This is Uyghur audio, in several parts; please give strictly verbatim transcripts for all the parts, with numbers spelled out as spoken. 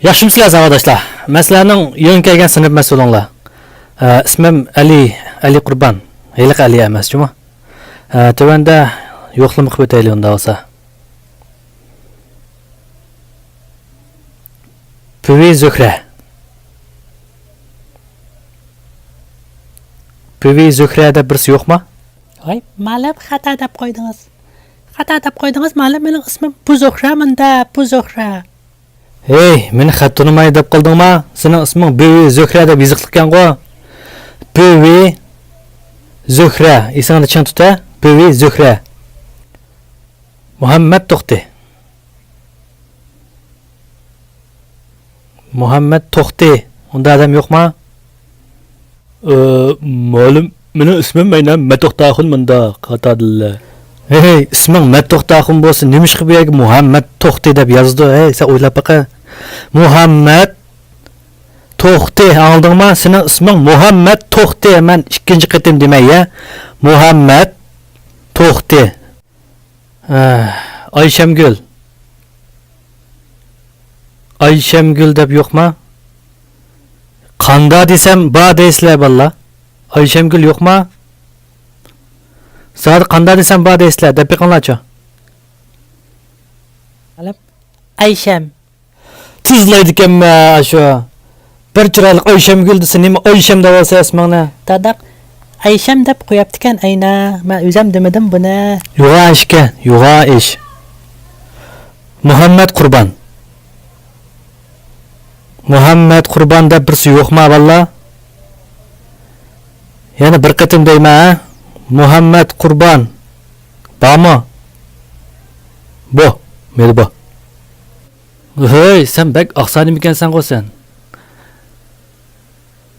ياخشىمۇسىلەر ساۋاقداشلار؟ مەن سىلەرنىڭ يېڭى كەلگەن سىنىپ مەسئۇلۇڭلار. ئە، ئىسمىم ئەلى، ئەلى قۇربان. ھېلىقى ئەلى ئەمەس جۇمۇ. ئە، تۆۋەندە يوقلىما قىلىپ ئۆتەيلى ئۇنداق بولسا. پۈۋى زۆھرە. پۈۋى زۆھرە دەپ بىرسى يوقما؟ ھاي، مۇئەللىم، خاتا دەپ قويدىڭىز. خاتا دەپ قويدىڭىز، مۇئەللىم، مېنىڭ ئىسمىم بۇ زۆھرە، مۇندا، بۇ زۆھرە. ھەي، مېنى خەت تونۇماي دەپ قالدىڭما؟ سېنىڭ ئىسمىڭ بۈۋى زۆھرە دەپ يېزىقلىقكەنغۇ. بۈۋى زۆھرە، ئېسىڭدە چىڭ تۇت ھە، بۈۋى زۆھرە. مۇھەممەد توختى. مۇھەممەد توختى، ئۇنداق ئادەم يوقما؟ ئە، مۇئەللىم، مېنىڭ ئىسمىم ئەينەن مەتوختاخۇن مۇنداق، خاتادىللا. ھەي، ئىسمىڭ مەتوختاخۇن بولسا، نېمىشقا بۇ يەرگە مۇھەممەد توختى دەپ يازىدۇ؟ ھەي، سەن ئويلاپ باقە. مۇھەممەد توختى، ئاڭلىدىڭما؟ سېنىڭ ئىسمىڭ مۇھەممەد توختى، مەن ئىككىنچى قېتىم دېمەي، يە. مۇھەممەد توختى. ھە، ئايشەمگۈل. ئايشەمگۈل دەپ يوقما؟ قاندا دېسەم بار دەيسىلەر بالىلار. ئايشەمگۈل يوقما؟ زادى قاندا دېسەم بار دەيسىلەر، دەپ بېقىڭلارچۇ. ئەيشەم. تېزلايدىكەنمەن ئاشۇ. بىر چىرايلىق ئايشەمگۈل دېسە، نېمە ئايشەم دەۋالسا ئىسمىڭنى؟ داداق ئەيشەم دەپ قويۇپتىكەن ئەينا. مەن ئۆزەم دېمىدىم بۇنى. يوغان ئىشكەن، يوغان ئىش. مۇھەممەد قۇربان. مۇھەممەد قۇربان دەپ بىرسى يوقما بالىلار؟ يەنە بىر قېتىم دەيمەن ھە. مۇھەممەد قۇربان. بارمۇ؟ بو. مېلى بو. ھۆي، سەن بەك ئاقسا نېمىكەنسەنغۇ سەن؟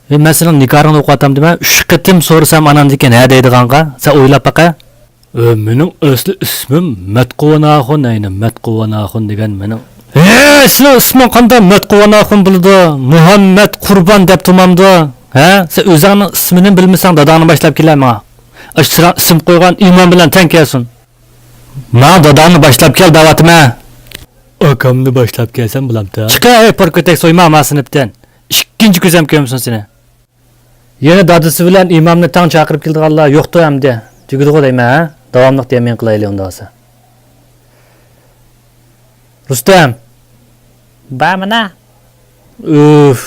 ھەي، مەن سېنىڭ نىگارىڭنى ئوقۇۋاتامدىمەن، ئۈچ قېتىم سورىسام ئاناندىن كېيىن ھە دەيدىغانغا، سەن ئويلاپ باقە. ئۆ، مېنىڭ ئەسلى ئىسمىم مەتقۇۋان ئاخۇن، ئەينى مەتقۇۋان ئاخۇن دېگەن مېنىڭ. ھەي، سېنىڭ ئىسمىڭ قانداق مەتقۇۋان ئاخۇن بولىدۇ؟ مۇھەممەد قۇربان دەپ تۇرمامدۇ؟ ھە؟ سەن ئۆزۈڭنىڭ ئىسمىنى بىلمىسەڭ، داداڭنى باشلاپ كېلە ماڭا. ئاشۇ سېنىڭ ئىسىم قويغان ئىمام بىلەن تەڭ كەلسۇن. ماڭا داداڭنى باشلاپ كەل دەۋاتىمەن. ئاكامنى باشلاپ كەلسەم بولامتى؟ چىقە، ھەي، پوركۆتەك سويما ما سىنىپتىن. ئىككىنچى كۆزۈم كۆرمىسۇن سېنى. يەنە دادىسى بىلەن ئىمامنى تەڭ چاقىرىپ كېلىدىغانلار يوقتۇ ئەمدى. تۈگىدىغۇ دەيمەن ھە؟ داۋاملىق دېمەي قىلايلى ئۇنداق بولسا. رۇستەم! بار مانا. ئۈف،